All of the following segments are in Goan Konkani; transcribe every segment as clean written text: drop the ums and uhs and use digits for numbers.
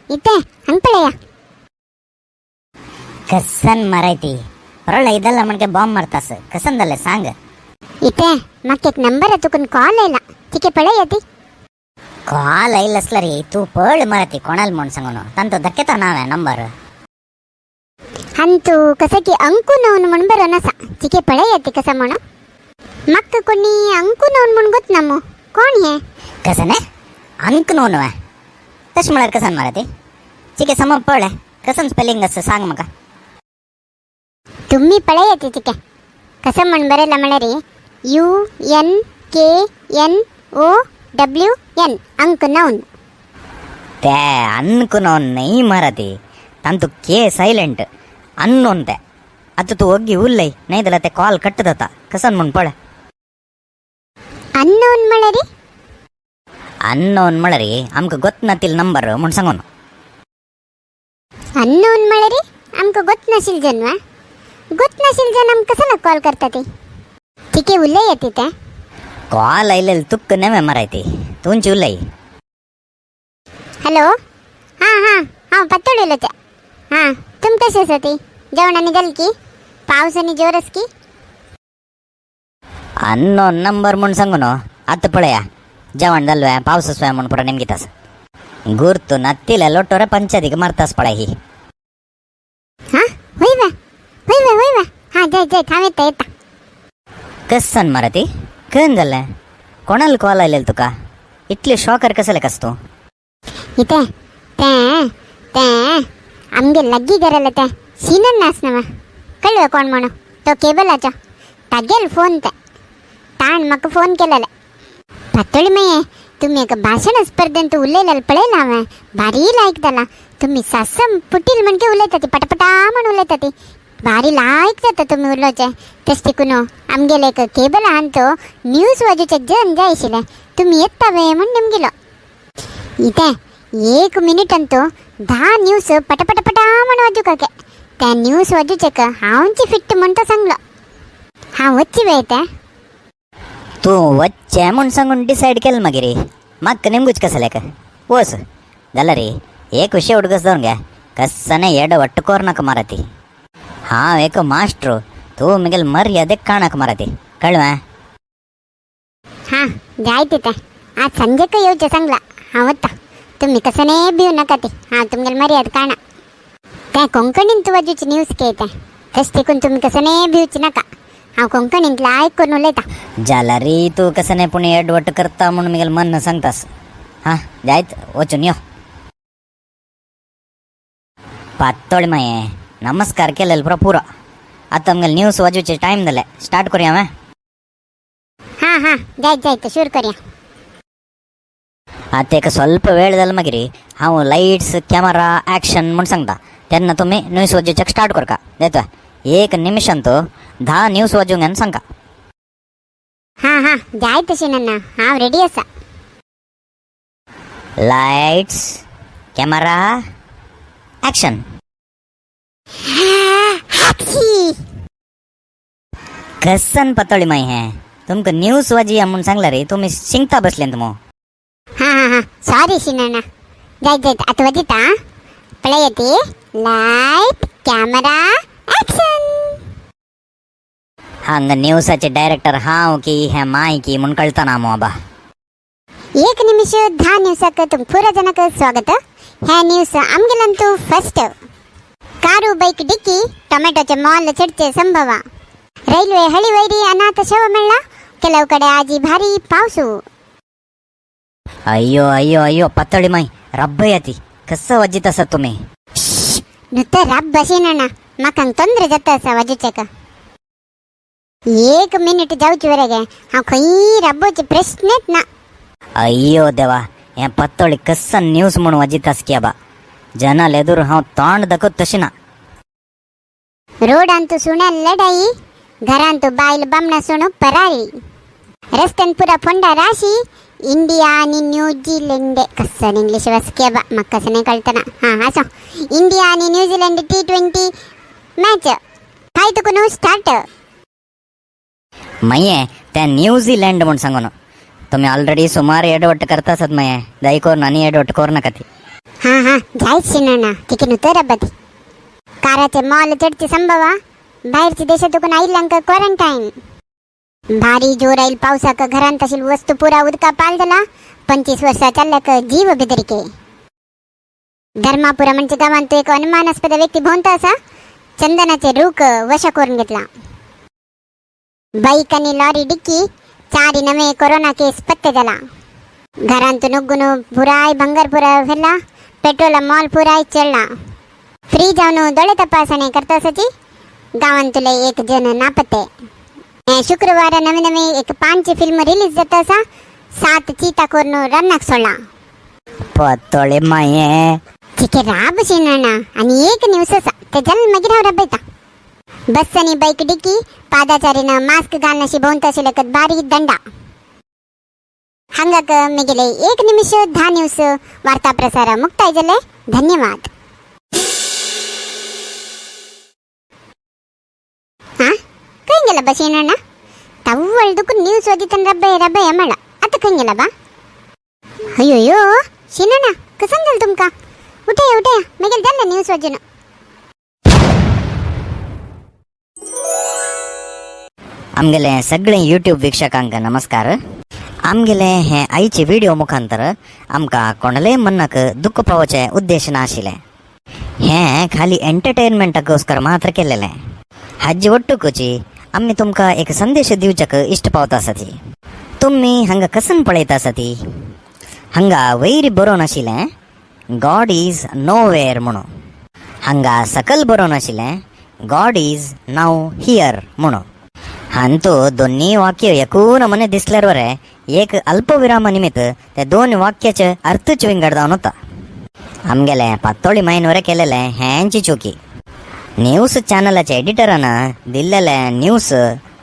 इथे हांग पळया. कसन मारायती परळ ಇದೆಲ್ಲ ಮणके बॉम्ब मारतास, कसन जालें सांग. इथे म्हाका एक नंबर तुकून कॉल आयला, तिके पळया ती. कॉल आयला असला रे, तू पळ मारती कोणाला म्हण सांगून तांतो धक्केता नाव आहे नंबर. अंतू कसं की अंकू नवन म्हण बरं नसा, तिके पळया ती कसं म्हण. म्हाका कोणी अंकू नवन म्हण गोत ना मो, कोण हे? कसं नाही अंक नोन तशें म्हळ्यार कसन मारती चिके सम पळ कसन स्पेलिंग असं सांग म्हाका. तुम्ही पळया ती तिके कसं म्हण बरयला म्हळ्यार UNKNOWN, अंक नवन. ते अनक नोन नाही मारती, तांतू के सायलेंट ಅನ್ನೋನ್ ते. आता तू ಒಗ್ಗಿ ಉಲ್ಲೈ, नाही जाल्यार ते कॉल कट जाता. कसन म्हण पळ. ಅನ್ನೋನ್ म्हळ्यार? ಅನ್ನೋನ್ म्हळ्यार आमकां गोत नातील नंबर म्हण सांगून. ಅನ್ನೋನ್ म्हळ्यार आमकां गोत नाशील जन वा गोत नाशील जन आमकां कसाला कॉल करता ती? तिके उलय येते ते. कॉल आयलेल तुक्क नेमे मारायती तुमची उलय. हॅलो, हां हां हांव पातोळी उलयता. हां, तुम कशी आसा ती? जेवण आनी जालें की? पावस आनी जोर आसा की? ಅನ್ನೋನ್ ನಂಬರ್ म्हण सांगू न्हू. आतां पळया, जेवण जाल्लो पावस आसो म्हण पुरो नेमकीतास गुर्तू नातिले लोटोरे पंचायतीक मारतास पळय ही. हां, होय वा होय वा होय वा. हां, जाय जाय, हांव येता येता. कसन मारती, कन जालें? कोणाला कॉल आयलेल तुका? इतले शॉकर कसले कस तूं? इथे ते ते आमगे लग्गी घराला ते सीनन नासना कळलं कोण म्हणून तो केबलाचो तागेल फोन ते ताण म्हाका फोन केलेले. पातोळी माये, तुम्ही एक भाशण स्पर्धेंत उलयलेलं पळयला हांवें, भारी लायक जाला. तुम्ही सासम पुटील म्हणके उलयता ती, पटापटा म्हण उलयता ती, भारी लायक जाता तुम्ही उलोवचें. तशें देखून आमगेले एक केबल आहान तो न्यूज वाजूचे जन जाय आशिल्लें, तुमी येता वे म्हण नेमगिलो. इथे एक मिनिट अंतू 10 न्यूज पटपटपटा म्हण वाजूक त्या न्यूज वाजूचेक हांवची फिट्ट म्हण तो सांगलो. हांव वच्ची वे ते? तूं वच्चें म्हूण सांगून डिसायड केलें मागीर म्हाका नेमकूच कसलेक वच जाल्यार एक शेवट कस जावन गे कस्सने येडो वट्ट कोर नाका मारती. हांव एक मास्टर, तूं मुगेल मर्यादेक काणाक मारती, कळ्ळें? हां, जाय तिथे. आज संजेक येवचें सांगला. हांव वता, तुमी कसने भिव नाका ती. हांव तुमगेल मर्याद काणा ते कोंकणींत वाजूची न्यूज केते, तशें देखून तुमी कसने भिवची नाका. हांव कोंकणींतलें आयकून उलयता. जाल्यार तूं कसने पूण एडवट करता म्हूण मुगेल मन सांगतास. हां, जायत वचून यो. पातोळी माये, नमस्कार केलेल पुरो पुरो. आतां आमगेले न्यूज वाजूचे टायम जाले, स्टार्ट करूया हांवें. हां हां, जायत जायत, शूर करया. आतां एक ಸ್ವಲ್ಪ वेळ जालो मागीर हांव लायट्स कॅमेरा ॲक्शन म्हूण सांगता, तेन्ना तुमी न्यूज वाजोवच्याक स्टार्ट करका. जाता एक निमिशान तो 10 न्यूज वाजूंक आनी सांगा. हां हां, जाय तशें नन्ना, हांव रेडी आसा. Lights camera action. हाक्षी. कसन पातोळी माई, हें तुमकां न्यूज वाजया म्हूण सांगला रे, तुमी शिंकता बसले तुमो. हां हां हां, सॉरी शिनण्णा. जायत जायत, आतां वजिता पळय ती. Light camera action. हांगा न्यूजाचे डायरेक्टर हांव की हे माय की म्हूण कळतना मो आबा. एक निमिष 10 न्यूसाक तुम पूरा जनक स्वागत. ह्या न्यूज आमगेलंतू फर्स्ट. कारू ಬೈಕ್ ಡಿಕ್ಕಿ, ಟೊಮೆಟೊचे ಮಾಲ್ ಚಡ್ಚೆ ಸಂಭವ. ರೈಲ್ವೆ ಹಳಿ ವೈರಿ ಅನಾಥ ಶವ मेळ्ळा. ಕೆಲವು ಕಡೆ ಆಜಿ ಭಾರಿ ಪಾವ್ಸು. ಅಯ್ಯೋ ಅಯ್ಯೋ ಅಯ್ಯೋ, पातोळी माई, रब्बयाती कसं वाजित आसा तुमी? नुस्तें रब बशीन म्हाका ತೊಂದ್ರೆ जाता आसा वाजूचेक. एक मिनिट जावचे वरेगे हांव खंय राबोवचे प्रश्नच ना. अय्यो देवा, हें पातोळी कसं न्यूज म्हूण वाजित की आबा, जनाल एदूर हांव तोंड दाखोत तशें ना. रोडांतू सुण्या लढाई, घरांतू बायल बामणा सुणू परारी, रस्त्यान पुरा फोंडा राशी. इंडिया आणि न्यूझीलंड कसं इंग्लिश वसके बा, मग कसं नाही कळतना. हां, असो, इंडिया आणि न्यूझीलंड T20 match काय तुकून स्टार्ट. मये त्या न्यूझीलँड म्हूण सांगून तुम्ही ऑलरेडी सुमार एडवट करतासात. मये, दय करून आनी एडवट करू नाका ती. हां हां जायच शिनण्णा तिके न्हू तर रब्बती. काराचे मॉल चडचे संभवा बाहेरचे देशातून आयिल्ल्यांक क्वारंटाईन. भारी जोर आईल पावसाक घरांत अशील वस्तू पुरा उदका पाल जाला. 25 वर्षा चालल्याक जीव बेदरिके. धर्मापुरा म्हणजे गावांत एक अनुमानास्पद व्यक्ती भोवता असा चंदनाचे रूख वश करून घेतला. बाईक आणि लॉरी डिक्की चारी नवे कोरोना केस पत्ते जाला. घरांत नुग्गुन पुराय भंगार पुरा व्हेला. पेट्रोल मॉल पुराय चढला. फ्री जाऊन दोळे तपासणी करता असाची गावांतले एक जण नापत्ते. शुक्रवार नवे नवे एक 5 फिल्म रिलीज जाता असा 7 चीता करून रन्नाक सोडला. पातोळी माये. चिके राब शिनण्णा आणि एक न्यूस असा ते जल मागीर हांव रबयता. बस आणि बाईक डिक्की पादाचारीनं मास्क घालनाशी भोवता आशिल्ल्याक बारीक दंडा. हांगाक मेगेले 1 निमिष 10 न्यूस वार्ता प्रसार मुक्ताय जाले. धन्यवाद. हा खंय गेला बा शिनण्णा? तव्वळ दुखून न्यूस ओदितन रब्बय रब्बय म्हणला आता खंय गेला बा? अयो शिनण्णा कसं जाल तुमका? उठया उठया मेगेले जाल्ले न्यूस वाजून. आमगेले सगळे यूट्यूब वीक्षकांक नमस्कार. आमगेले हे आईचे व्हिडिओ मुखांतर आमकां कोणालेय मनाक दुःख पावोवचे उद्देश नाशिल्ले. हे खाली एंटरटेनमेंटाकोस्कर मात्र केलेले. हाजी ಒಟ್ಟುಕುಚಿ आमी तुमकां एक संदेश दिवच्याक इश्ट पावता आसाती. तुमी हांगा कसन पळयता आसाती? हांगा वयर बरोवन आशिल्लें गॉड is know where म्हणून. हांगा सकल बरोवन आशिल्लें गॉड is now here म्हणून. हांतू दोन्ही वाक्य एकूण मने दिसल्यार बरें एक अल्पविराम निमित्त ते दोन वाक्याचे अर्थच विंगड जावन वता. आमगेले पातोळी मायन वरे केलेले हेंची चुकी. न्यूज चॅनलाच्या एडिटरान दिल्लेले न्यूज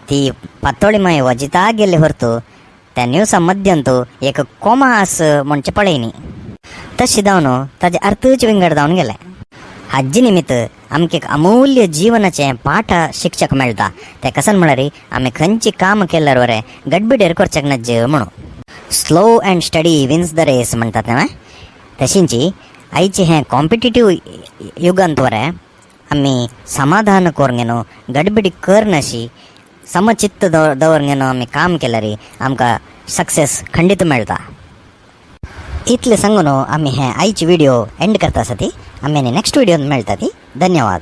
ती पातोळी माय वजिता गेल्ली ಹೊರತು त्या न्यूसा मध्यंतू एक कोमा आस म्हणचे पळयनी. तशी जावन ताजे अर्थच विंगड जावन गेले. हाजी निमित्त आमकां एक अमूल्य जीवनाचे पाठ शिक्षक मेळटा. ते कसन म्हळ्यार आमी खंयची काम केल्यार बरें गडबिडेर करच्याक नज्ज म्हणून. Slow and steady wins the race म्हणटात न्हय, तशींची आयचे हें कॉम्पिटिटीव युगांत बरें आमी समाधान करून न्हू गडबिडी करनाशी समचित्त दवरून न्हू आमी काम केल्यार आमकां सक्सेस खंडीत मेळटा. इतलें सांगून आमी हे आयची व्हिडिओ एंड करता आसा ती आमी आनी नेक्स्ट व्हिडियोन मेळटा ती. धन्यवाद.